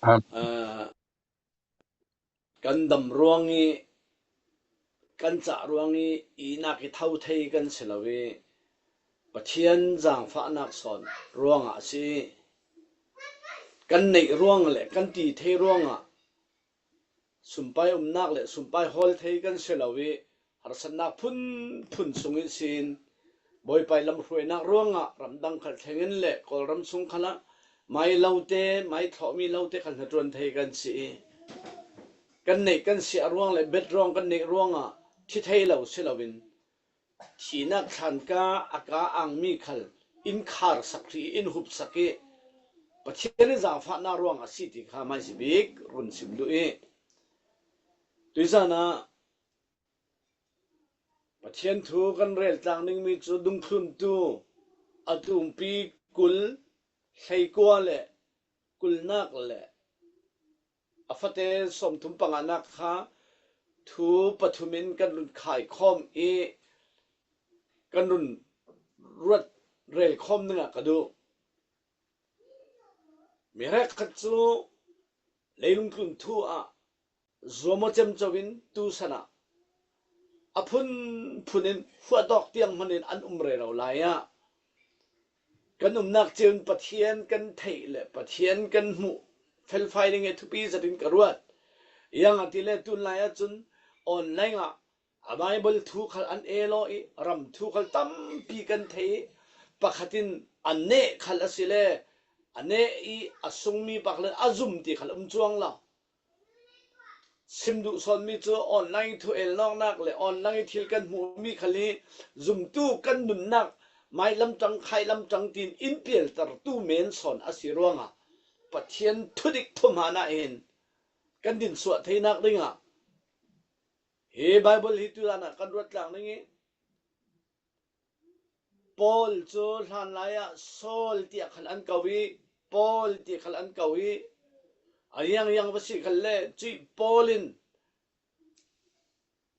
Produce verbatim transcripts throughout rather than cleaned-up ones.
Amen. Aa, kan dam ruang i, kan cah ruang i, i nak i tho thei kan si lo i, Pathian zangfahnak sawn ruangah a si. Kan neih ruang le kan ti thei ruangah sumpai umnak le sumpai hawl thei kan si lo i, harsatnak phunphun sung ihsin Bawipa ih lamhruainak ruangah ramdang khal thlengin le Kawlram sung khalah mai lote, mai thlawhmi lote khal hnaṭuan thei kan si i, kan neih kan siah ruang le bet ruang kan neih ruangah thi thei lo si loin, thihnak thlanka a ka angmi khal in kharsak hrih i in hupsak i, Pathian i zangfahnak ruang a si ti kha maisi bik run sim duh i, tuizan ah Pathian thu kan rel tlang dingmi cu dungthluntu a tumpi kul, hleikua le kulnak le a fate sawmthum panganak kha thu pathum in kan run khaikhawm i kan run ruat relkhawm dingah ka duh. Mi hrekkhat cu leilung tlun thu ah zuam aw cemco in tusan ah a phunphun in huahtawk tiang hman in an um rero lai ah, kan umnak cio in Pathian kan theih le Pathian kan hmuh felfai ding i thupi zat in ka ruat. Iang a ti le tunlai ahcun online ah a Baibal thu khal an el aw i ram thu khal tampi kan thei i, pakhat in a neh khal a si le a neh i a sungmi pakhat in a zum ti khal um cuang lo. Sim duh sawnmi cu online thu elnawknak le online thil kan hmuhmi khal hi zumtu kan nunnak mailam ṭang, khailam ṭang tiin in pialtertu men sawn a si ruangah Pathian thudik thuhman ah hin kan din suah theinak dingah hi Baibal hi tuzan ah kan ruat tlang ding i, Paul cu hlanlai ah Saul tiah khal an ko i, Paul tiah khal an ko i, a iangriang va si khal le cuih Paul in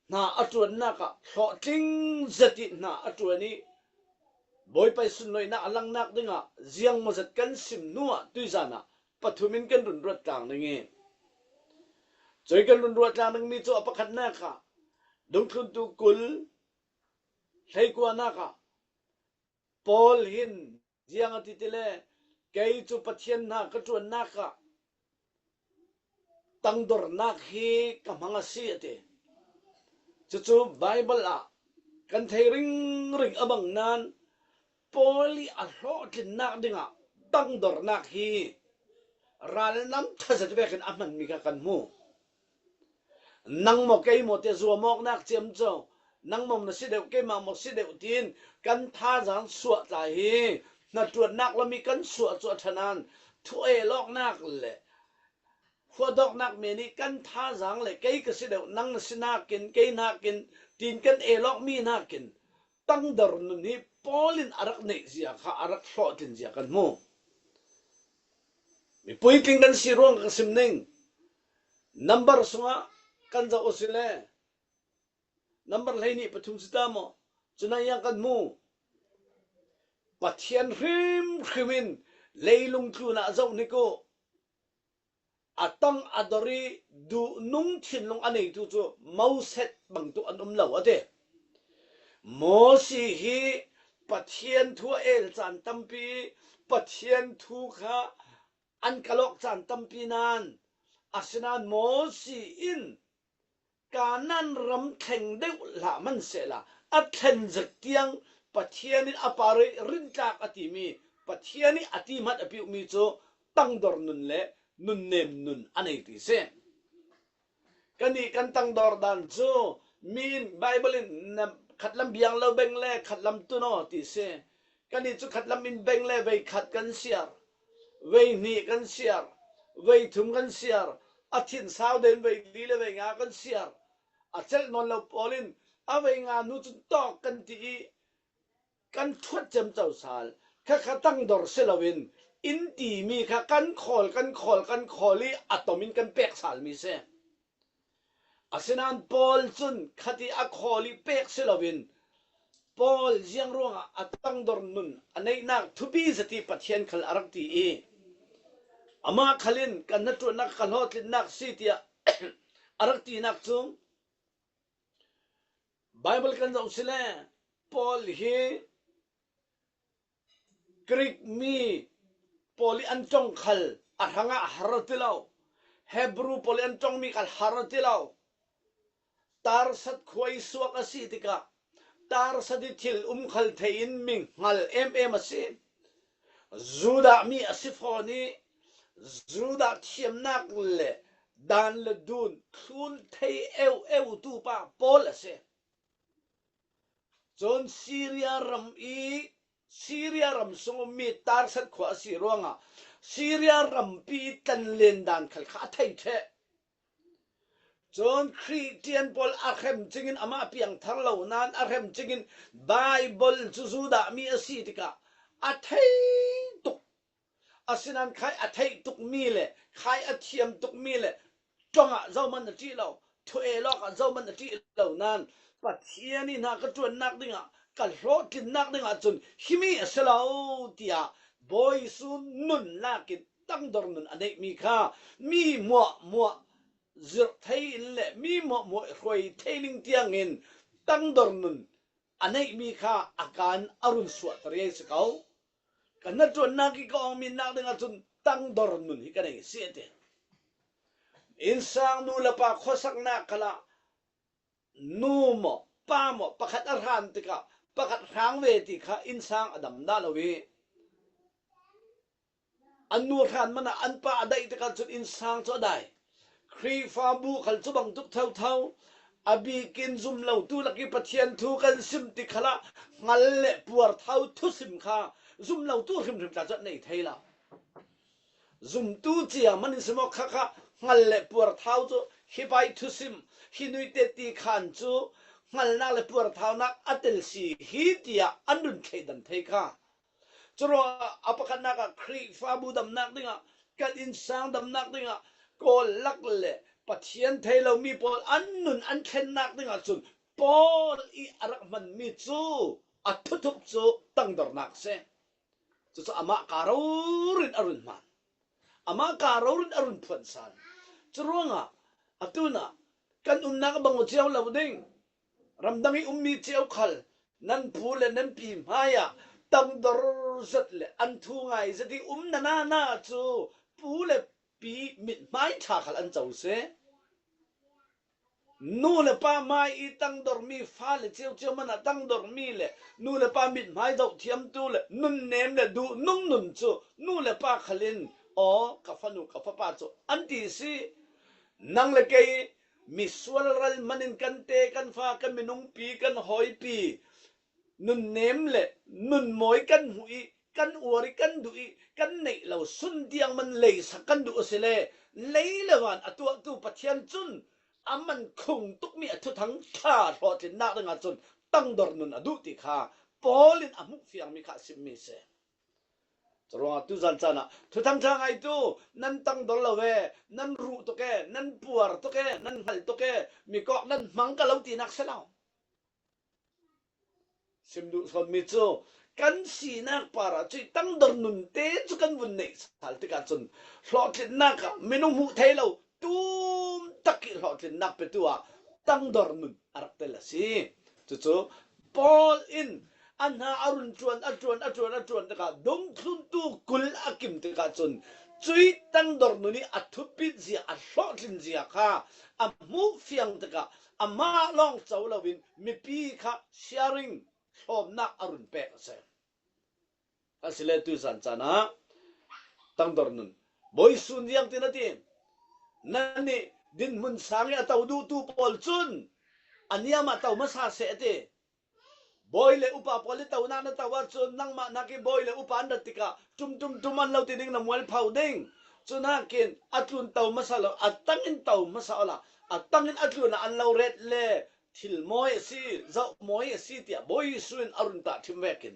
hna a ṭuannak ah hlawhtling zet i hna a ṭuan i, Bawipa ih sunlawinak a langnak dingah ziangmawzat kan sim hnuah tuizan ah pathum in kan run ruat tlang ding i, cui kan run ruat tlang dingmi cu a pakhatnak ah dungthluntu kul hleikuanak ah Paul hin ziang a ti ti le, kei cu Pathian hna ka ṭuannak ah tangdornak hi ka hmang a si, a ti. Cucu Baibal ah kan thei ringring a bang nain Paul i a hlawhtlinnak dingah tangdornak hi ralnam thazet vekin a hmanmi kha kan hmu. Nang maw kei maw tiah zuam awknak ciamco, nang maw na si deuh, keimah maw si deuh tiin kan thazaang suahtlai hi hnaṭuannak lam i kan suah cu a ṭha nain thu elawknak le huahdawknak men i kan thazaang le kei ka si deuh, nang na si nakin, kei nakin tiin kan elawkmi nakin tangdor nun hi Paul in a rak neih zia kha a rak hlawhtlin zia kan hmu. Mi puitling kan si ruang ka sim ning. Nambar sungah kan zoh u si le, nambar hleihnih pathum si ta maw? Cunah yang kan hmu. Pathian hrimhrim in leilung tlun ah zoh hnik u. A tang a dor i duhnung thinlung a neitu cu Moses bangtuk an um lo, a ti. Moses hi Pathian thu a el caan tampi, Pathian thu kha an kalawk caan tampi nain, asinain Moses in Kanaan ram thleng deuh hlah hman sehla, a thlen zet tiang Pathian in a par i rintlak a timi, Pathian i a ti hmat a piuhmi cu tangdor nun le nunnem nun a nei ti si. Kannih kan tangdor dan cu mi in Baibal in na khatlam biang lo beng le khatlam tun aw ti si. Kannih cu khatlam in beng le veikhat kan siar, veihnih kan siar, veithum kan siar, a thin sau den veili le veinga kan siar. A celh nawn lo pawl in a veinga nu cun tawk kan ti i kan ṭhuat ciamco sal. Kha kha tangdor si loin in timi kha kan khawl, kan khawl, kan khawl i a tom in kan pek salmi si. Asinain Paul cun khat i a khawl i pek si loin Paul ziang ruangah a tangdor nun a neihnak thupi zet i Pathian khal a rak ti i Amah khalin kan hnaṭuannak ka hlawhtlinnak si tiah a rak tinak cu Baibal kan zoh si le Paul hi Greek mi pawl i an ṭong khal a hrangah har a ti lo. Hebru pawl i an ṭongmi khal har a ti lo. Tarsat khua i suak a si tikah Tarsat i thil um khal thei in mi hngal em em a si. Judah mi a si fawn i Judah thiamnak le dan le dun thlun thei eu eu tu pa Paul a si. Cun Syria ram i Syria ram sung ummi Tarsat khua a si ruangah Syria rampi i tlanlen dan khal kha a thei ṭheh. Cun Khristian pawl a hrem cingin amah piangthar lo nain a hrem cingin Baibal cu Judah mi a si tikah a thei tuk. Asinain khai a theih tukmi le khai a thiam tukmi le ṭongah zohman a ṭih lo, thuei lawkah zohman a ṭih lo nain Pathian i hna ka ṭuannak dingah, ka hlawhtlinnak dingah cun himi a si lo, tiah Bawi Jesuh nun lakin tangdor nun a neihmi kha mi hmuahhmuah zirh thei in le mi hmuahhmuah hruai thei ning tiangin tangdor nun a neihmi kha a kan a run suahter i si ko. Kan hnaṭuannak i ka awngmi nak dingah cun tangdor nun hi ka nei si a ti. Innsang nu le pa khuasaknak khalah nu maw, pa maw, pakhat a hran tikah pakhat hrang ve ti kha innsang a dam dah lo i, an nu hran man ah an pa a daih tikah cun innsang cu a dai. Khrihfabu khal cu bangtuk thotho, a bikin zumlotu lak i Pathian thu kan sim ti khalah hngal le puarthau thusim kha zumlotu hrimhrim tla cu an nei thei lo. Zumtu cia man in si maw kha kha hngal le puarthau cu hi pai thusim, hi nuite ti khan cu hngalnak le puarthaunak a tel si hi tiah an run thleidan thei kha. Curuangah a pakhatnak ah Khrihfabu damnak dingah, kan innsang damnak dingah, Kawl lak le Pathian thei lomi pawl an nun an thlennak dingah cun Paul i a rak hmanmi cu a thuthup cu tangdornak a si. Cucu amah ka rori in a run hman. Amah ka rori in a run phuan san. Curuangah atu ah kan umnak a bang aw cio lo ding. Ramdang i ummi cio khal nan pu le nan pi hmaiah tangdor zet le an thu ngai zet i um na na na cu pu le pi mithmai ṭha khal an co si. Nu le pa hmai i tangdormi fale cio cio man ah tangdormi le nu le pa mithmai zohthiamtu le nunnem le duhnung nun cu nu le pa khal in, aw, ka fanu, ka fapa cu an ti si. Nang le kei misual ral man in kan te, kan fa, kan minungpi, kan hawipi, nunnem le nunmawi kan hmuh i, kan uar i, kan duh i, kan neih lo sun tiang man leisak kan duh a si le, lei le van a tuahtu Pathian cun a man khung tukmi a thuthang ṭha hlawhtlinnak dingah cun tangdor nun a duh ti kha Paul in a hmuh fiangmi kha a simmi a si. Curuangah tuzan caan ah thuthang ṭha ngaitu, nan tangdor lo e, nan ruh tuk e, nan puar tuk e, nan hngal tuk e, mikawk nan hmang ka lo tinak si lo. Sim duh sawnmi cu kan sinak parah cuih tangdor nunte cu kan vun neih sal tikah cun hlawhtlinnak ah minung hmuh thei lo tum tak i hlawhtlinnak petu ah tangdor nun a rak tel a si. Cucu Paul in a hna a run ṭuan, a ṭuan, a ṭuan, a ṭuan tikah dungthluntu kul a kim tikah cun cuih tangdor nun i a thupit zia, a hlawhtlin zia kha a hmuh fiang tikah amah lawng co loin mipi kha sharing, hlawmnak a run pek a si. Asile tuzan caan ah tangdor nun Bawi Jesuh ziangtin a ti? Nannih dinhmun sang i a to duhtu pawl cun a niam ah to hmasa seh a ti. Bawi le upa pawl i tonak na to ahcun nangmah nak i bawi le upa an rat tikah ṭum ṭum ṭum an lo ti ding, na mualpho ding. Cu nakin a tlun to hmasa lo, a tangin to hmasa awla a tangin a tlun ah an lo ret le thil mawi a si, zoh mawi a si tiah Bawi Jesuh in a run tahṭhim vekin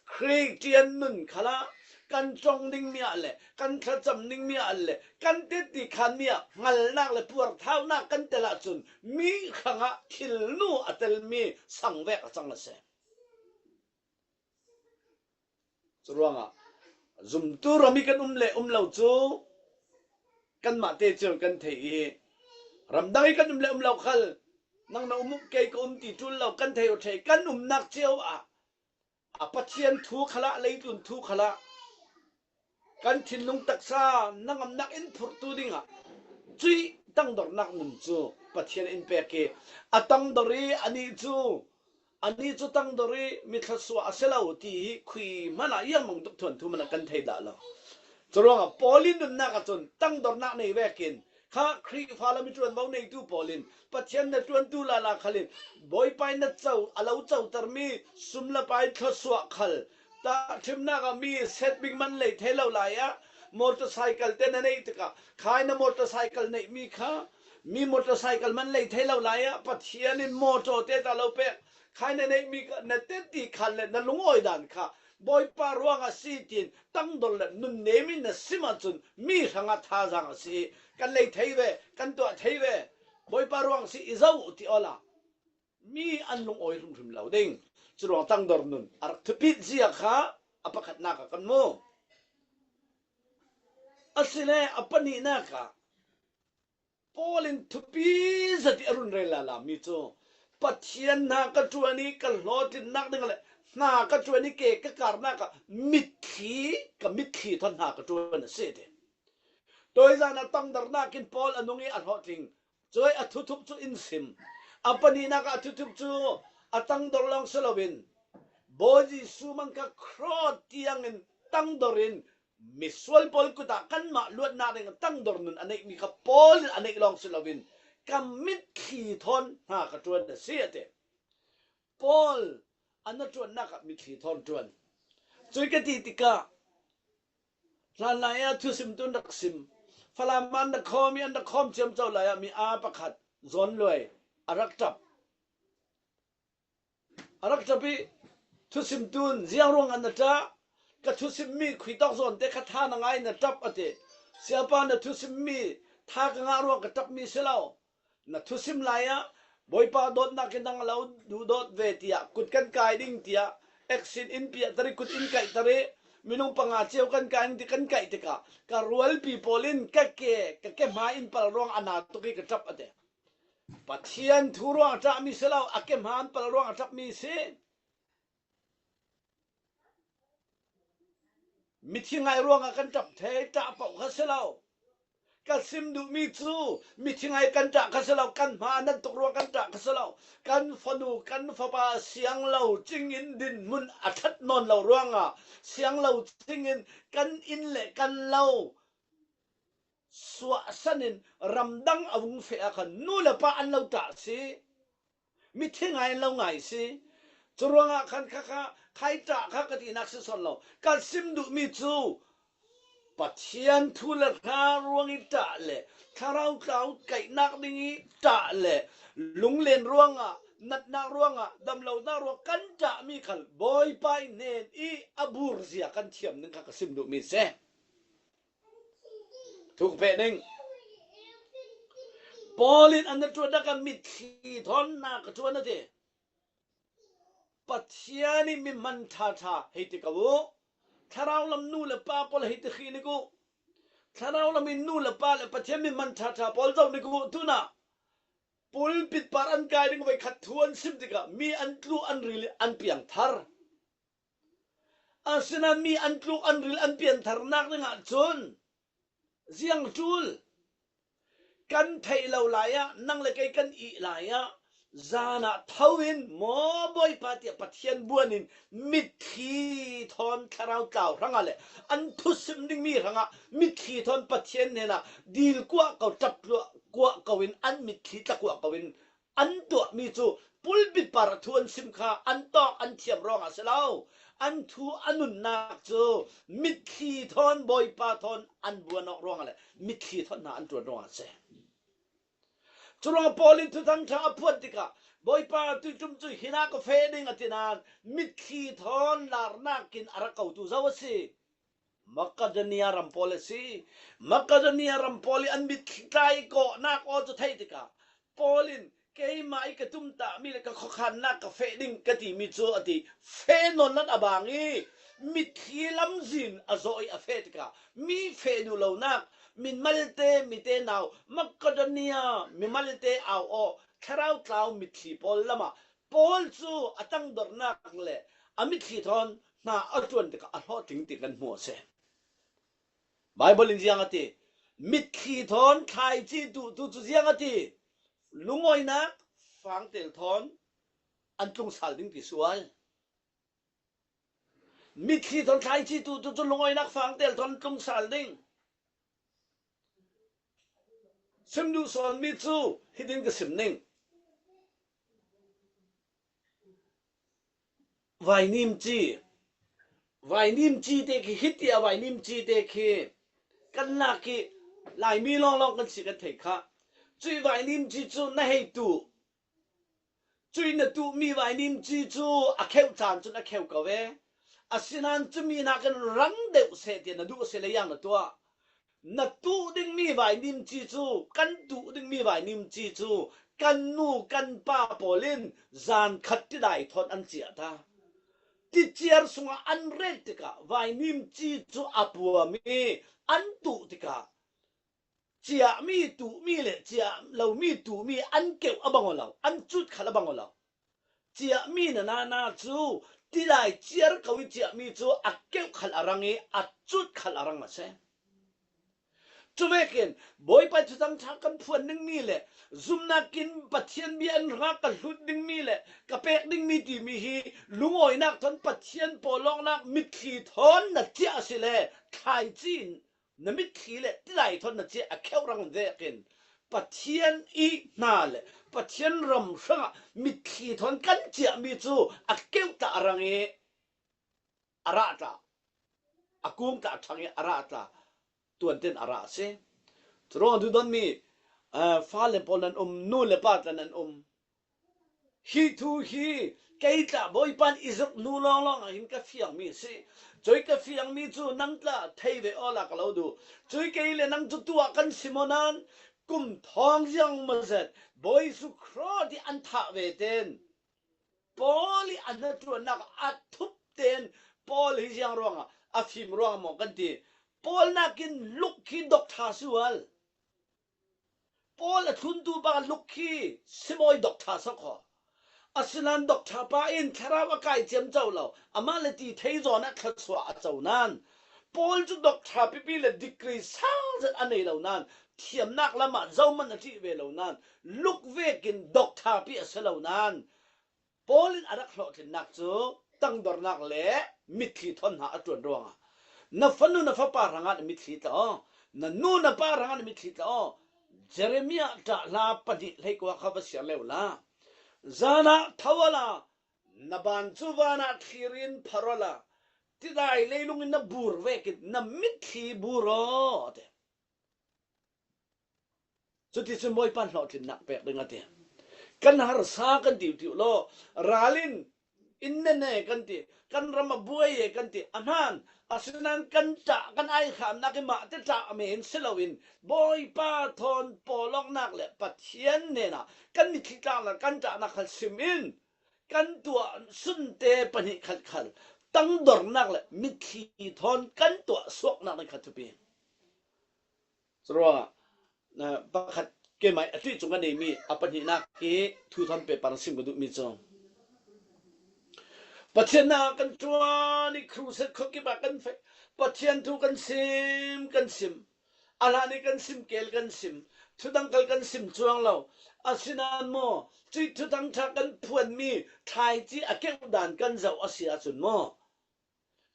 Khristian nun khalah kan ṭong dingmi ah le kan thlacam dingmi ah le kan tetti khanmi ah hngalnak le puarthaunak kan tel ahcun mi hrangah thilnu a telmi sang vek a cang a si. Curuangah zumtu ram i kan um le um lo cu kanmahte cio kan thei i, ramdang i kan um le um lo khal, nang na um uh, kei ka um ti tul lo kan thei uh thei, kan umnak cio ah a Pathian thu khalah, leitlun thu khalah kan thinlung taksa nangamnak in phurtu dingah cuih tangdornak nun cu Pathian in pek i, a tangdor i anih cu, anih cu tangdor i mi thluasuah a si lo ti hi khui hmanah iangmang tuk thuanthu hmanah kan thei dah lo. Curuangah Paul in nunnak ahcun tangdornak nei vekin kha Khrihfa lam i ṭuanvo neitu pawl in Pathian na ṭuantu lala khal in Bawipa in na co, a lo cotermi sum le pai thluasuah khal tahṭhimnak ah mi setbik man lei thei lo lai ah, motorcycle te na neih tikah khai na motorcycle neihmi kha mi motorcycle man lei thei lo lai ah Pathian in motor te ta lo pek khai na neihmi kha na teti khan le na lungawi dan kha Bawipa ruang a si tiin tangdor le nunnem in na sim ahcun mi hrangah thazaang a si i kan lei thei ve, kan tuah thei ve, Bawipa ruang a si i zoh uh ti awla mi an lungawi hrimhrim lo ding. Curuang tangdor nun a rak thupit zia kha a pakhatnak ah kan mu. Asile a pahnihnak ah Paul in thupi zat i a run rel lala mi cu Pathian hna ka ṭuan i ka hlawhtlinnak ding le hna ka ṭuan i ke ka karnak ah mitthli, ka mitthli thawn hna ka ṭuan a si ti. Tuizan a tangdornak in Paul a nung i a hlawhtling. Cuai a thuthup cu in sim. A pahnihnak ah a thuthup cu a tangdor lawng si loin Bawi Jesuh man kha cross tiangin tangdor in misual pawl kut ah kanmah luatnak ding tangdor nun a neihmi kha Paul in a neih lawng si loin ka mitthli thawn hna ka ṭuan a si a ti. Paul an a ṭuannak ah mitthli thawn ṭuan. Cui ka ti tikah hlanlai ah thusim tun rak sim. Falam an rak khawm i an rak khawm ciamco lai ah mi aa pakhat zawn luai a rak ṭap. A rak ṭap i thusim tun ziang ruang an a ṭah, ka thusimmi khuitawk zawn te kha tha na ngai na ṭap a ti. Siapa na thusimmi tha ka ngah ruang ka ṭapmi si lo. Na thusim lai ah Bawipa dawtnak in nang a lo duhdawt ve tiah kut kan kai ding tiah action in piahter i kut in kaihter i minung panga cio kan kai ding ti kan kaih tikah ka rualpi pawl in ka ke, ka ke hma in pal ruang a na tuk i ka ṭap a ti. Pathian thu ruang a ṭahmi si lo, a ke hma in pal ruang a ṭapmi si. Mithi ngai ruangah kan ṭap thei, ṭah paoh kha si lo. Kan sim duhmi cu mithi ngai kan ṭah kha si lo, kan hma nan tuk ruang kan ṭah kha si lo. Kan fanu, kan fapa siang lo cingin dinhmun a ṭhat nawn lo ruangah siang lo cingin kan inn le kan lo suahsan in ramdang a vung feh ah khan nu le pa an lo ṭah si. Mithi ngai an lo ngai si. Curuangah khan kha kha khai ṭah kha ka tinak si sawn lo. Kan sim duhmi cu Pathian thu le hra ruang i ṭah le thlarau tlau kaihnak ding i ṭah le lunglen ruangah, natnak ruangah, damlonak ruang kan ṭahmi khal Bawipa i hnen i a burzia kan thiam ding kha ka sim duhmi si. Thuk peh ning. Paul in an na ṭuannak ah mitthli thawn hna ka ṭuan a ti. Pathian i mi hman ṭha ṭha hei ti ko uh. Thlarau lam nu le pa pawl hei ti hrih ning uh. Thlarau lam i nu le pa le Pathian mi hman ṭha ṭha pawl zoh ning uh. Tunah pulpit par an kai ding voi khat thu an sim tikah mi an tlu an ril i an piang thar. Asinain mi an tluk an ril an piantharnak dingah cun ziang ṭul kan theih lo lai ah, nang le kei kan ih lai ah, zan ah tho in maw Bawipa tiah Pathian buan in mitthli thawn thlarau tlau hrangah le an thusim dingmi hrangah mitthli thawn Pathian hnenah dil kuah ko, ṭap kuah ko in an mitthli tla kuah ko in an tuahmi cu pulpit par ah thu an sim kha an tawk an thiam ruangah a si lo. An thu a nunnak cu mitthli thawn Bawipa thawn an buan awk ruangah le mitthli thawn hna an ṭuan ruangah a si. Curuangah Paul in Thuthang ṭha a phuan tikah Bawipa tuiṭum cu hinah ka feh ding a ti nain mitthli thawn larnak in a rak kotu zo a si. Makedonia ram pawl a si. Makedonia ram pawl i an mitthli tlai kawhnak aw cu theih tikah Paul in keimah i ka tumtahmi le ka khuakhannak ka feh ding ka timi cu a ti. Feh nawn nan a bang i mitthli lamzin a zawh i a feh tikah mi feh duh lonak, mimalte, mite nau, Makedonia mimalte au aw, thlarau tlau mitthli pawl lamah Paul cu a tangdornak le a mitthli thawn hna a ṭuan tikah a hlawhtling ti kan hmu a si. Baibal in ziang a ti? Mitthli thawn thlaici tuhtu cu ziang a ti? Lungawinak fangtel thawn an tlung sal ding ti sual. Mitthli thawn thlaici tuhtu cu lungawinak fangtel thawn an tlung sal ding. Sim duh sawnmi cu hitin ka sim ning. Vainim ci, vainim ci te khi, hiti a vainim ci te khi kan lak i Laimi lawnglawng kan si kan thei kha. Cuih vainim ci cu na hei tuh, cuih na tuhmi vainim ci cu a kheuh caan cun a kheuh ko e. Asinain cumi nakin rang deuh seh tiah na duh a si le yang na tuah. Na tuh dingmi vainim ci cu, kan tuh dingmi vainim ci cu kan nu kan pa pawl in zan khat tidai thawn an ciah ta. Ticiar sungah an ret tikah vainim ci cu a puam i an tuh tikah ciahmi, tuhmi le ciah lomi tuhmi an keuh a bang aw lo, an cut khal a bang aw lo. Ciahmi na nana cu tidai ciar ko i ciahmi cu a keuh khal a rang i a cut khal a rang a si. Cuvekin Bawipa Thutang ṭha kan phuan dingmi le zumnak in Pathian bia in hrangah ka hlut dingmi le ka pek dingmi timi hi lungawinak thawn Pathian pawlawngnak mitthli thawn na ciah a si le thlaici in na mitthli le tidai thawn na ciah a kheuh rang vekin Pathian i hna le Pathian ram hrangah mitthli thawn kan ciahmi cu a keuh tla a rang i a rah tla, a kung tla a ṭhang i a rah tla, tuanten a rah a si. Curuangah duhdawtmi, aa, fale pawl nan um, nu le pa tla nan um. Hi thu hi kei tla Bawipa in i zirh hnu lawnglawng ah hin ka fiangmi a si. Cui ka fiangmi cu nang tla thei ve awla ka lo duh. Cui kei le nang cu tuah kan si maw nan? Kum thawng ziang maw zet Bawi Jesuh Khrih i an thah ve ten Paul i a hnaṭuannak a thup ten Paul hi ziang ruangah a fim ruangah maw kan ti. Paul nakin Luk hi dawk ṭha sual. Paul a thluntu pa Luk hi sibawi dawk ṭha sak kho. Asinain dawk ṭha pa in thlarau a kai ciamco lo, amah le ti thei zawn ah thluachuah a co nan, Paul cu dawk ṭha pipi le degree sang zet a nei lo nan, thiamnak lamah zohman a ṭih ve lo nan, Luk vekin dawk ṭha pi a si lo nan, Paul in a rak hlawhtlinnak cu tangdornak le mitthli thawn hna a ṭuan ruangah na fanu na fapa hrangah na mitthli tla aw, na nu na pa hrangah na mitthli tla aw. Jeremiah ṭah hla pahnih hleikua kha va siar le uhla. Zan ah tho awla, na ban cu van ah thlir in phar awla, tidai leilung in na bur vekin na mitthli bur aw, a ti. Cuticun Bawipa in hlawhtlinnak pek ding a ti. Kan harsa kan ti uh ti uh law, ral in in ne ne kan ti, kan ram a buai e kan ti, a hman, asinain kan ṭah, kan aihramnak i mah te ṭah men si loin Bawipa thawn pawlawngnak le Pathian hnenah kan mitthli tlaknak kan ṭahnak khal sim in kan tuah sunte pahnih khat khal tangdornak le mitthli thawn kan tuah suaknak nih kha thupi. Curuangah, aa, pakhat keimah a ṭih cung ka neimi a pahnihnak hi thu thawn pehpar sim ka duhmi cu Pathian hna kan ṭuan i crusade khuakip ah kan feh. Pathian thu kan sim, kan sim. A hlan i kan sim kel kan sim. Thutang kal kan sim cuang lo. Asinain maw, cuih thutang ṭha kan phuanmi thlaici a keuh dan kan zoh a si ahcun maw,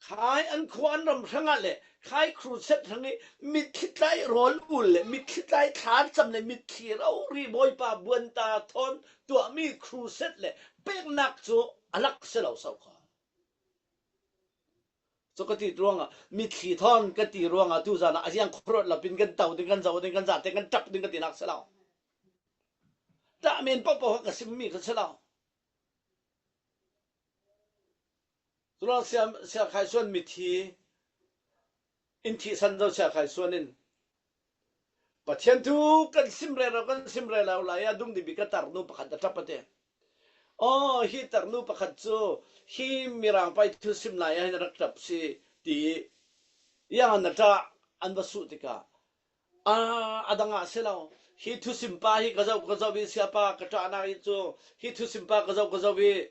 khai an khua an ram hrangah le khai crusade hrang i mitthli tlai rawl ul le mitthli tlai thlacam le mitthli rori Bawipa buanta thawn tuahmi crusade le peknak cu a lak si lo so kho. Cu ka ti ruangah, mitthli thawn ka ti ruangah, tuzan ah a ziang khuaruat lapin kan to ding, kan zoh ding, kan zate kan ṭap ding ka tinak si lo. Ṭah men paohpaoh ka simmi kha si lo. Curuang Sia, Sia Khai Suan mitthli in thihsan zo Sia Khai Suan in, Pathian thu kan sim rero, kan sim rero lai ah dungdip i ka tarnu pakhat a ṭap a ti. Aw, hi tarnu pakhat cu hi Mirang pa i thu sim lai ah hin a rak ṭap si, ti i, yang na ṭah an va suh tikah, A, a dang ah si lo. Hi thusimpa hi ka zoh, ka zoh i, siapa ka ṭahnak i cu, hi thusimpa ka zoh, ka zoh i,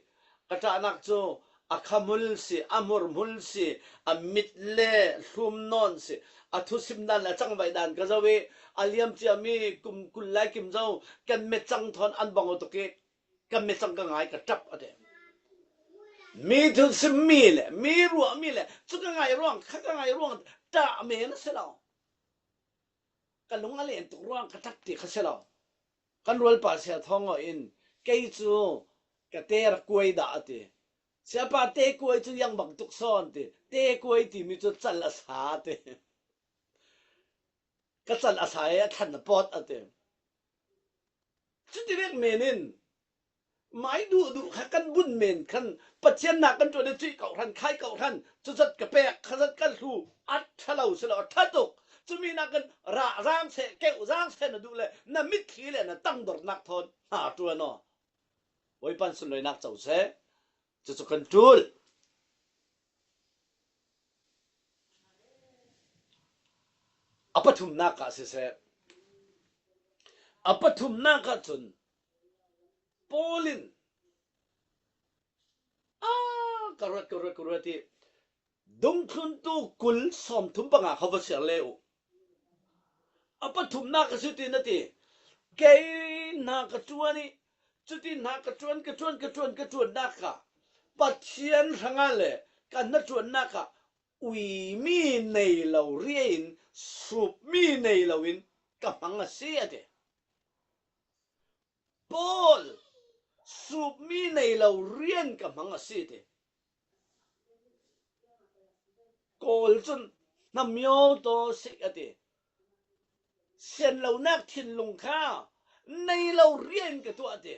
ka ṭahnak cu a khamul si, a hmurhmul si, a mit le hlum nawn si, a thusim dan le a cangvaih dan ka zoh i, a liam ciami kum kul lai kim zo kan met cang thawn an bang aw tuk i, kan met cang ka ngai, ka ṭap a ti. Mi thusim mi le mi ruah mi le cu ka ngai ruang, kha ka ngai ruang ṭah men a si lo. Ka lung a len tuk ruang ka ṭap ti kha si lo. Kan rualpa Sia Thawng Aw in kei cu ka te ra kuai dah a ti. Siapa te kuai cu yang bang tuk sawn ti. Te kuai timi cu cal a sa a ti. Ka cal a sa i a thlan a pawt a ti. Cuti vek men in mai duh duh kha kan bunh men khan Pathian nak kan ṭuan i cuih ko hran, khai ko hran, cuzat ka pek, khazat kan hlu, a ṭha lo si lo, a ṭha tuk. Cumi nak kan rah zang seh, keuh zang seh na duh le na mitthli le na tangdornak thawn hna ṭuan aw. Bawipa in sunlawinak co seh. Cucu kan ṭul. A pathumnak ah siseh, a pathumnak ah cun Paul in, a, ka ruat, ka ruat, ka ruat i, dungthluntu kul sawmthum panga kha va siar le uh. A pathumnak a si ti na ti. Kei hna ka ṭuan i, cuti hna ka ṭuan, ka ṭuan, ka ṭuan, ka ṭuannak kha Pathian hrangah le ka hnaṭuannak kha uimi nei lo rian, supmi nei loin ka hmang a si, a ti. Paul, supmi nei lo rian ka hmang a si, ti. Kawl cun hnamio taw si a ti. Sian lonak thinlung kha nei lo rian ka tuah a ti.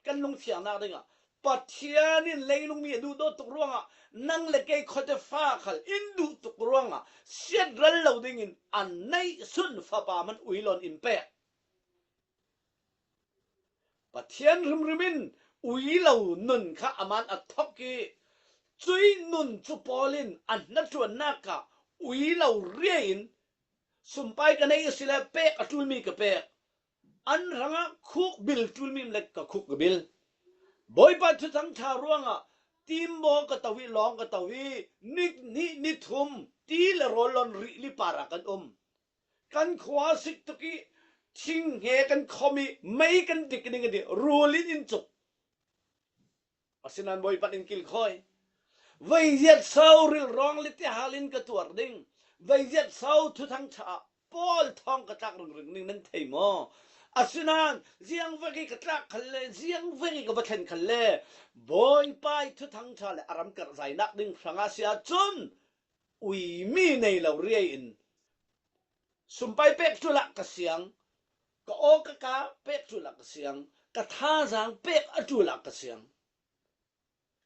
Kan lungfiangnak dingah Pathian in leilungmi a duhdawt tuk ruangah nang le kei khuate fa khal in duh tuk ruangah siat ral lo dingin a neih sun fapa man uilawn in pek. Pathian hrimhrim in ui lo nun kha a man a thok i, cuih nun cu Paul in a hnaṭuannak ah ui lo rian in, sumpai ka neih a si le pek a ṭulmi ka pek, an hrangah khuk bil ṭulmi le ka khuk ka bil. Bawipa thuthang ṭha ruangah timbaw ka to i, lawng ka to i, ni hnih ni thum ti le rawl lawn rih li par ah kan um. Kan khua sik tuk i, thing he kan khom i, mei kan dik ding a ti, rul in in cuk. Asinain Bawipa in kilkhawi. Vei ziat so rilrawng le tihal in ka tuar ding. Vei ziat so thuthang ṭha ah Paul thawng ka tlak ringring ding nan thei maw? Asinain ziang vek i ka tlak khal le, ziang vek i ka va thlen khal le, Bawipa i thuthang ṭha le a ram karhzainak ding hrangah si ahcun, uimi nei lo rian in, sumpai pek ṭul ah ka siang, ka aw ka ka pek ṭul ah ka siang, ka thazaang pek a ṭul ah ka siang,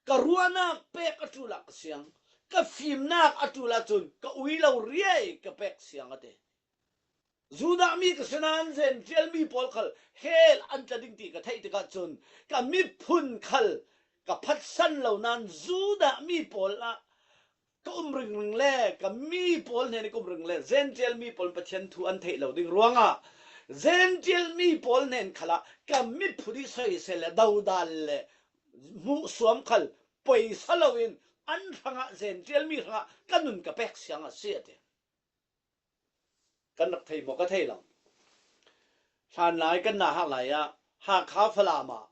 ka ruahnak pek a ṭul ah ka siang, ka fimnak a ṭul ah cun ka ui lo rian ka pek siang a ti. Judah mi ka si nain Jentail mi pawl khal hell an tla ding ti ka theih tikah cun ka miphun khal ka phatsan lo nain Judah mi pawl ah ka um ringring le ka mi pawl hnen ka um ring le Jentail mi pawl Pathian thu an theih lo ding ruangah Jentail mi pawl hnen khalah ka miphun i soisel le dodal le hmuhsuam khal poisa loin an hrangah Jentail mi hrangah ka nun ka pek siang a si a ti. Kan rak thei maw? Ka thei lo. Hlanlai kan nahak lai ah Hakha Falam ah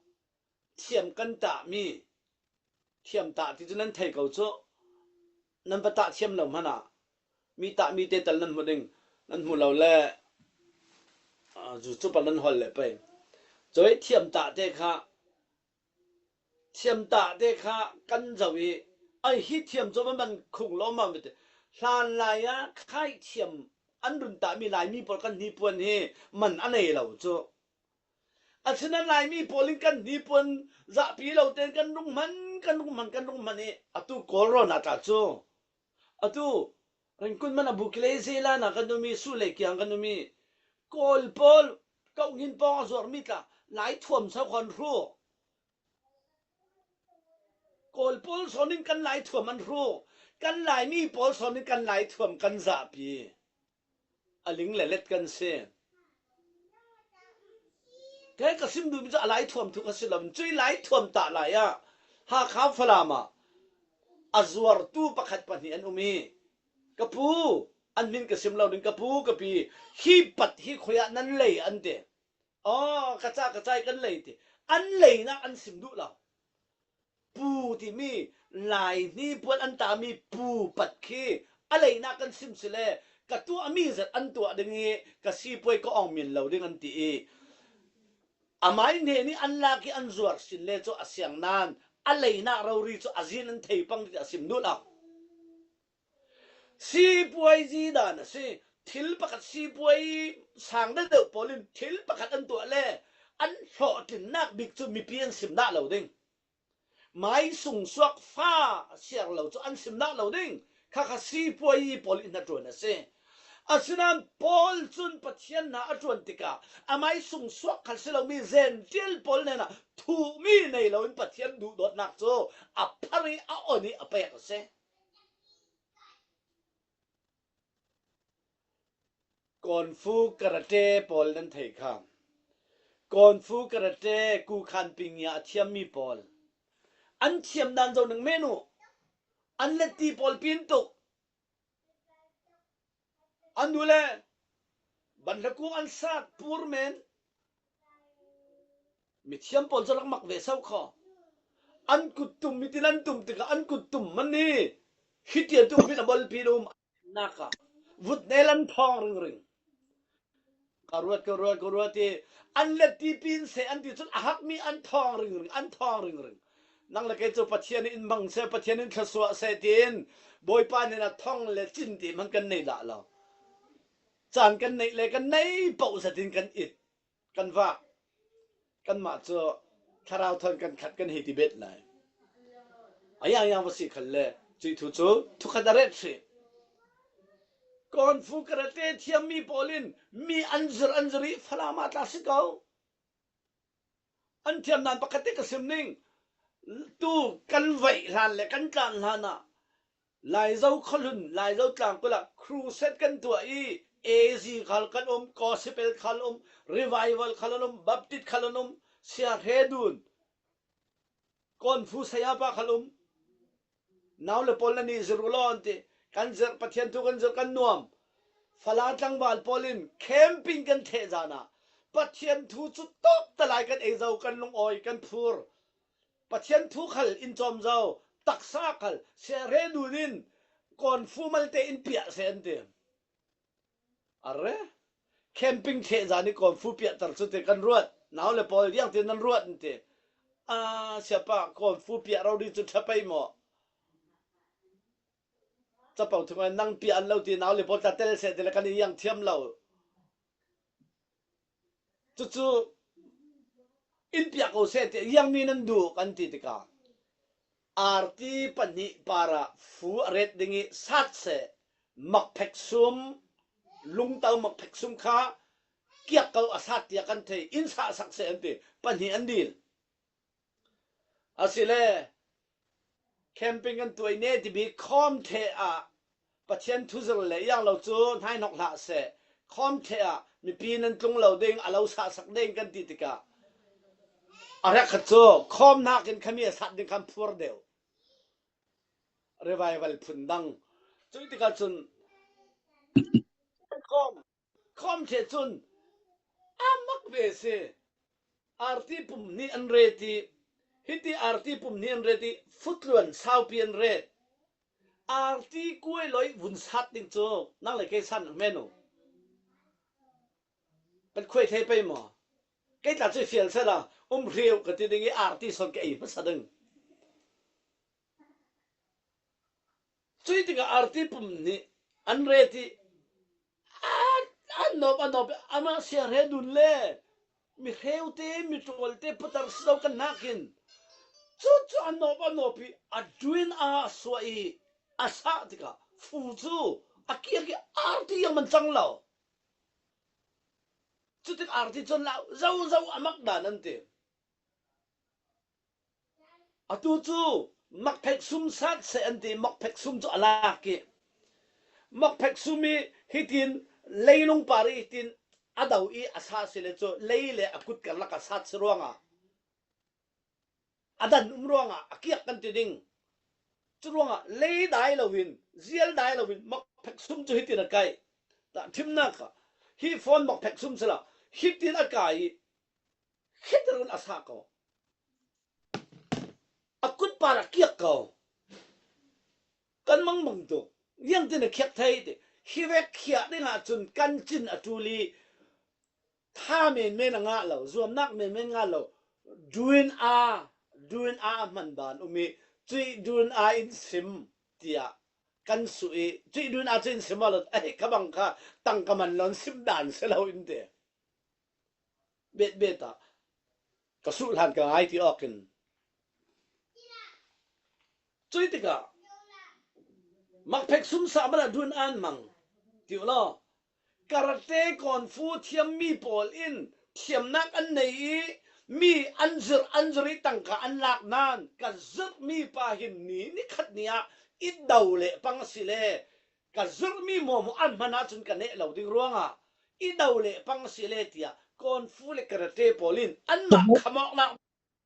thiam kan tahmi, thiam tah ti cu nan thei ko cu, nan va tah thiam lo hmanh ah mi tahmi te tal nan hmu ding, nan hmu lo le, aa, zu cu pa nan hol le pei. Cui thiam tah te kha thiam tah te kha kan zoh i, ai, hi thiam cu man khung lawm ah mi te. Hlanlai ah khai thiam an run tahmi Laimi pawl kan hnipuan hi man a nei lo cu. Asinain Laimi pawl in kan hnipuan zahpi lo tein kan rung hman, kan rung hman, kan rung hman i, atu Kawl rawn ah tla cu. Atu Ringkun man a Bukile Zelan ah kan um i, Sule kiang kan um i, Kawl pawl, Kawl ngin pawng a zuarmi tla, Lai thuam so khan hru. Kawl pawl sawn in kan Lai thuam an hru. Kan Laimi pawl sawn in kan Lai thuam kan zahpi. a ling le let kan si. Kei ka sim duh mi cu a laithuam thu kha si lo, cuih laithuam tah lai ah Hakha Falam ah a zuartu pakhat pahnih an um i, ka pu, an hmin ka sim lo ding, ka pu, ka pi, hi pat hi khuiah nan lei an ti. Aw, ka ca, ka ca i kan lei ti. An leinak an sim duh lo. Pu timi, Lai hnipuan an tami pu pat khi a leinak kan sim si le, ka tuahmi zat an tuah ding i, ka sipuai ka awng min lo ding an ti i, amai hnen i an lak i an zuar sin le cu a siang nain a leinak rori cu a zin an thei pang ti a sim duh lo. Sipuai zidan a si. Thil pakhat sipuai sang deuh pawl in thil pakhat an tuah le an hlawhtlinnak bik cu mipi an sim dah lo ding. Mai sung suak fa siar lo cu an sim dah lo ding. Kha kha sipuai pawl in hnaṭuan a si. Asinain Paul cun Pathian hna a ṭuan tikah amai sung suak khal si lomi Zentail pawl hnenah thuhmi nei loin Pathian duhdawtnak cu a phar i a on i a pek a si. Kung fu karate pawl nan thei kha. Kung fu karate ku khan ping i a thiammi pawl. An thiam dan zo ning men uh. An let ti pawl pin tuk. An nu le ban hlakung an sat pur men. Mithiam pawl cu rak mak ve so kho. An kut tum, mitin an tum tikah an kut tum man hi. Hi tian tu min a bawlpi um nak ah vut nel an thawng ringring. Ka ruat, ka ruat, ka ruat i an let ti pin seh an ti cun a hakmi an thawng ringring, an thawng ringring. Nang le kei cu Pathian in hmang seh, Pathian in thlasuah seh tiin Bawipa hnenah thong le cin ti hman kan nei dah lo. Caan kan neih le kan nei paoh zetin kan it, kan vak. Kanmah cu thlarau thawn kan khat kan hei ti bet lai. A yang yang va si khalle cuih thu cu thukhat a ret hrih. Kung fu karate thiammi pawl in mi an zir, an zir i Falam ah tla si ko. An thiam nan pakhat te ka sim ning. Tu kan vaih hlan le kan tlan hlan ah Laizo khualun, Laizo tlangkul ah crusade kan tuah i A Z khal kan um, Gospel khal um, Revival khal an um, Baptist khal an um, Sia Hre Dun, Kung fu sayapa khal um. Nau le pawl na nih zir u law an ti. Kan zirh, Pathian thu kan zirh kan nuam. Falam tlangval pawl in camping kan theh zan ah Pathian thu cu tawk ta lai kan ei zo, kan lungawi kan phur. Pathian thu khal in cawm zo, taksa khal Sia Hre Dun in Kung fu malte in piah seh an ti. Arre, camping theh zan i Kung fu piahter cu ti kan ruat. Nau le pawl, ziang ti nan ruat an ti. A, siapa, Kung fu piah rori cu ṭha pei maw? Capo thum ah nang piah an lo ti, nau le pawl tla tel seh ti le kan i ziang thiam lo. Cucu in piah ko seh ti, ziangmi nan duh kan ti tikah, arti pahnih par ah fu a ret ding i sat seh, makphek sum, lungto makphek sum kha kiak ko a sat tiah kan thei, in sah sak seh an ti, pahnih an dil. Asile camping kan tuai ne ti bik khawm theh ah Pathian thu zir le ziang lo cu hnaihnok hlah seh. Khawm theh ah mipi nan tlung lo ding, a lo sahsak ding kan ti tikah a hrekkhat cu khawm hnakin khami a sat ding khan phur deuh. Revival phun dang. Cuih tikah cun khawm khawm ṭheh cun a mak ve si. Arti pum hnih an ret i, hiti arti pum hnih an ret i, futluan saupi an ret. Arti kuai loi vun sat ding cu nang le kei san men u. Kan khuai thei pei maw? Kei tla cu i fial sela, um hriu ka ti ding i arti son ka ei hmasa ding. Cuih tikah arti pum hnih an ret i, a, a nawp, a nawp, amah Sia Hre Dun le mi hreute, mi ṭualte putar si lo kan nakin, cucu a nawp, a nawp i a duin a suah i a sah tikah fu cu a kiak i arti ziang man cang lo. Cutik arti cun lau zozo a mak dan an ti. Atu cu makphek sum sat seh an ti, makphek sum cu a lak i, makphek sum i hitin Leilung par i hitin a do i a sa si le cu lei le a kut karlak a sat si ruangah a dan um ruangah a kiak kan ti ding. Cu ruangah lei dai loin, zial dai loin, makphek sum cu hitin a kai. Tahṭhimnak ah hi phone makphek sum si lo, hitin a kai i khit run a sa ko. A kut par a kiak ko. Kan mangbang tuk. Ziangtin a khiak thei ti. Hi vek khiah dingah cun kan cin a ṭul i tha menmen a ngah lo, zuamnak menmen ngah lo. Duin a, duin a a hman ban um i cuih duin a in sim tiah kan suh i cuih duin a cu in sim lo. Ai, ka bang kha tangka man lo in sim dan si lo in ti. Betbet ah ka suh hlan ka ngai ti awkin. Cuih tikah makphek sum sa man ah duin an mang ti uh law, karate kung fu thiammi pawl in thiamnak an nei i mi an zirh, an zirh i tangka an lak nain ka zirhmi pa hin ni, ni khat ni ah i do le pang a si le ka zirhmi mawmaw an hman ahcun ka neh lo ding ruangah i do le pang a si le tiah kung fu le karate pawl in anmah khamawknak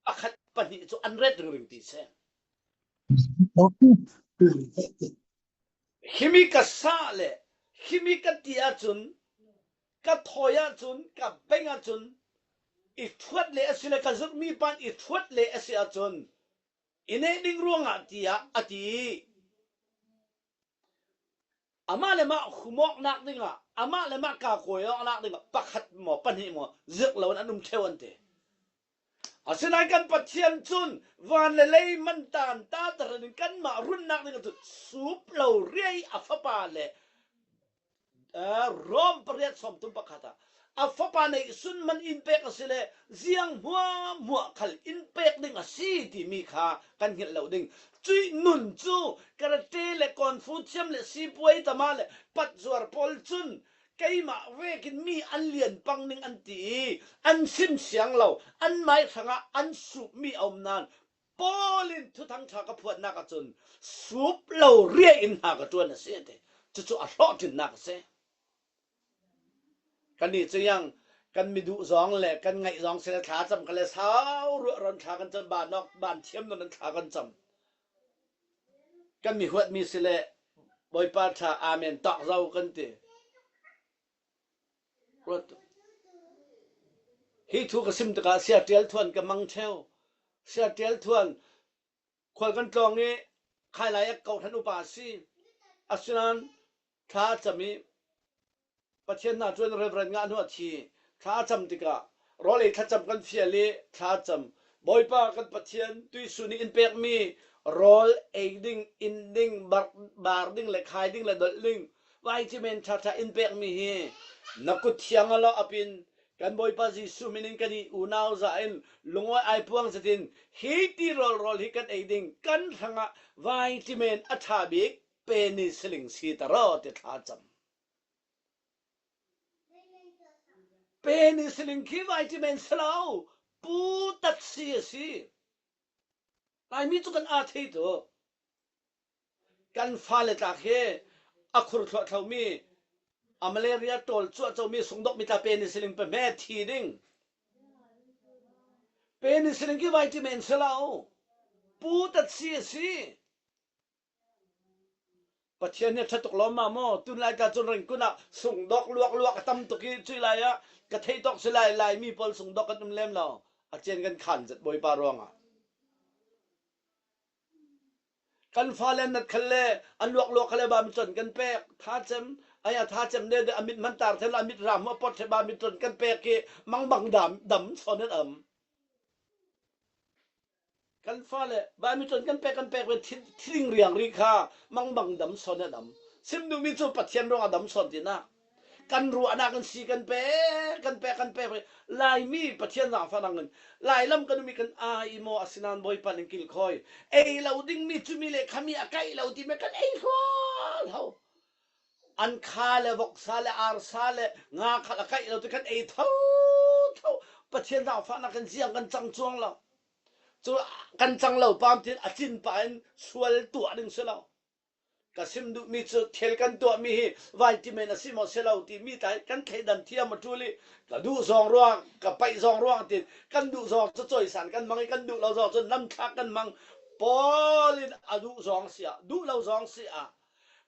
pakhat pahnih cu an ret ringring ti seh. Himi ka sah le himi ka ti ahcun, ka thawi ahcun, ka beng ahcun, i ṭhuat le a si le ka zirhmi pan i ṭhuat le a si ahcun i neh ding ruangah tiah a ti i amah le mah humawknak dingah, amah le mah kakuai awknak dingah pakhat maw, pahnih maw, zirh loin an um ṭheu an ti. Asinain kan Pathian cun van le lei man tan ta tahranin kanmah runnak dingah cun sup lo riai a fapa le, aa, Rom pariat sawmthum pakhat ah a fapa neihsun man in pek a si le ziang hmuahhmuah khal in pek ding a si timi kha kan hngalh lo ding. Cuih nun cu karate le kung fu thiam le sipuai tama le patzuar pawl cun keimah vekin mi an lian pang ning an ti i an sim siang lo, an mai hrangah an supmi a um nain Paul in Thuthang ṭha ka phuannak ahcun sup lo riai in hna ka ṭuan a si a ti. Cucu a hlawhtlinnak a si. Kannih cu yang kan mi duh zong le kan ngaih zong si le thlacam kha le sau ruah ron thla kan cam, ban awk, ban thiam nawn thla kan cam. Kan mi huatmi si le Bawipa ṭha, Amen, tawk zo kan ti. Ruat. Hi thu ka sim tikah Sia Ṭial Thuan ka mang ṭheu. Sia Ṭial Thuan khual kan tlawng i khailai a kawhhran upa a si. Asinain thla a cam i Pathian hna ṭuan Reverend Ngah Hnu a thi. Thla a cam tikah rawl ei thlacam kan fial i thla a cam. Bawipa kan Pathian tuihsun i in pekmi rawl ei ding, in ding, bar, bar ding le khai ding le dolh ding vitamin ṭha ṭha in pekmi hi na kut thiang a lo a pin kan Bawipa Jesuh min in kan i unau za in lungawi ai puang zetin hi ti rawl rawl hi kan ei ding, kan hrangah vitamin a ṭha bik penicillin si ta raw ti thla cam. Penicillin khi vitamin si lo, putat si a si. Laimi cu kan aa thei tuk. Kan fale tla khi a khur thluahthlomi, a malaria ṭawl cuahcomi sungdokmi tla penicillin pe hme thi ding. Penicillin khi vitamin si lo, putat si a si. Pathian hi a ṭha tuk lawmmam maw? Tunlai ka cun Rengkun ah sungdok luakluak a tam tuk i cuih lai ah ka theih tawk si lai, Laimi pawl sungdok kan um lem lo. A cian kan khan zet Bawipa ruangah. Kan fale an nat khalle, an luakluak khalle, ba mi ṭon kan pek, tha cem, ai a tha cem de, de, a mit man tar thei lo, a mit ram a pot thei, ba mi ṭon kan pek i mangbang dam, dam sawn an am. Kan fale, ba mi ṭon kan pek, kan pek ve thi, thi ding riang ri kha, mangbang dam sawn an am. Sim duhmi cu Pathian ruangah dam sawn tinak. Kan ruahnak in si kan pek, kan pek, kan pek ve. Laimi Pathian zaangfahnak in Lailam kan um i kan ai i maw, asinain Bawipa nih kilkhawi. Ei lo dingmi cumi le khami a kaih lo ti me kan ei hlual ho. An kha le voksa le arsa le nga khal a kaih lo ti kan ei thotho. Pathian zaangfahnak kan ziang kan cang cuang lo. Cu kan cang lo pam tin a cin pa in sual tuah ding si lo. Ka sim duhmi cu thil kan tuahmi hi vitamin a si maw si lo timi tla hi kan theih dan thiam a ṭul i, ka duh zawng ruang, ka paih zawng ruang tin kan duh zawng cu cawisan kan hmang i, kan duh lo zawng cu namthlak kan hmang. Paul in a duh zawng si ah, duh lo zawng si ah,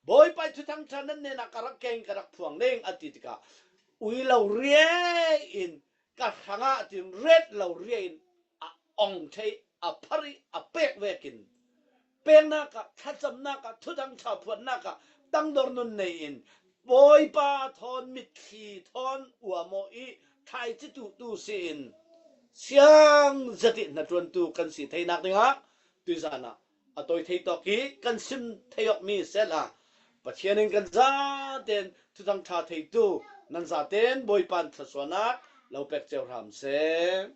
Bawipa i Thuthang ṭha nan hnenah ka rak keng, ka rak phuang ning a ti tikah, ui lo riai in ka hrangah tin ret lo riai in a ong thei, a phar i a pek vekin, peknak ah, thlacamnak ah, Thuthang ṭha phuannak ah tangdor nun nei in, Bawipa thawn mitthli thawn uam aw i thlaici tuhtu si in, siang zat i hnaṭuantu kan si theinak dingah tuizan ah a tawi thei tawk i kan sim thei awkmi sehla, Pathian in kan zaten Thuthang ṭha theitu nan zaten Bawipa in thluasuahnak lo pek cio hram seh.